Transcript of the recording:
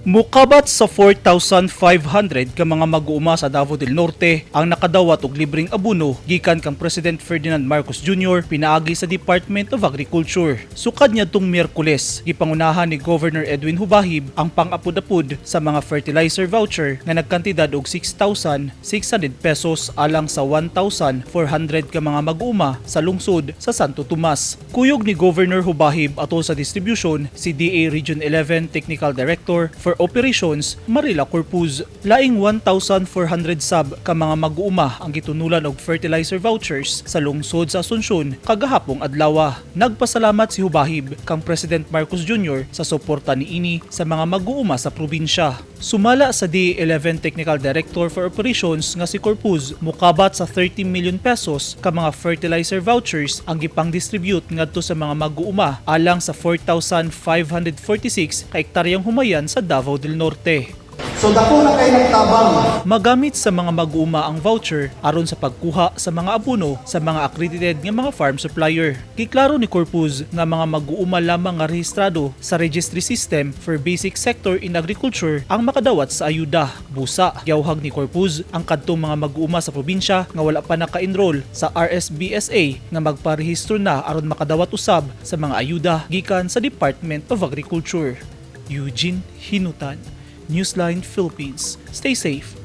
Mukabat sa 4,500 ka mga mag-uuma sa Davao del Norte ang nakadawat og libreng abono gikan kang President Ferdinand Marcos Jr. pinaagi sa Department of Agriculture. Sukad niadtong Miyerkules, gipangunahan ni Governor Edwin Hubahib ang pang-apud-apud sa mga fertilizer voucher nga nagkantidad og 6,600 pesos alang sa 1,400 ka mga mag-uuma sa lungsod sa Santo Tomas. Kuyog ni Governor Hubahib atol sa distribution si DA Region 11 Technical Director for Operations Marila Corpuz. Laing 1,400 sab ka mga mag-uuma ang gitunulan og fertilizer vouchers sa lungsod sa Asuncion kagahapong adlaw. Nagpasalamat si Hubahib kang President Marcos Jr. sa suporta niini sa mga mag-uuma sa probinsya. Sumala sa DA 11 Technical Director for Operations nga si Corpuz, mukabat sa 30 million pesos ka mga fertilizer vouchers ang gipang-distribute ngadto sa mga mag-uuma alang sa 4,546 ka hektaryang humayan sa Davao del Norte. So dako na kay nagtabang. Magamit sa mga mag-uuma ang voucher aron sa pagkuha sa mga abono sa mga accredited nga mga farm supplier. Giklaro ni Corpuz nga mga mag-uuma lamang nga rehistrado sa registry system for basic sector in agriculture ang makadawat sa ayuda. Busa, giyawhag ni Corpuz ang kadtong mga mag-uuma sa probinsya nga wala pa naka-enroll sa RSBSA nga magparehistro na aron makadawat usab sa mga ayuda gikan sa Department of Agriculture. Eugene Hinutan, Newsline Philippines. Stay safe.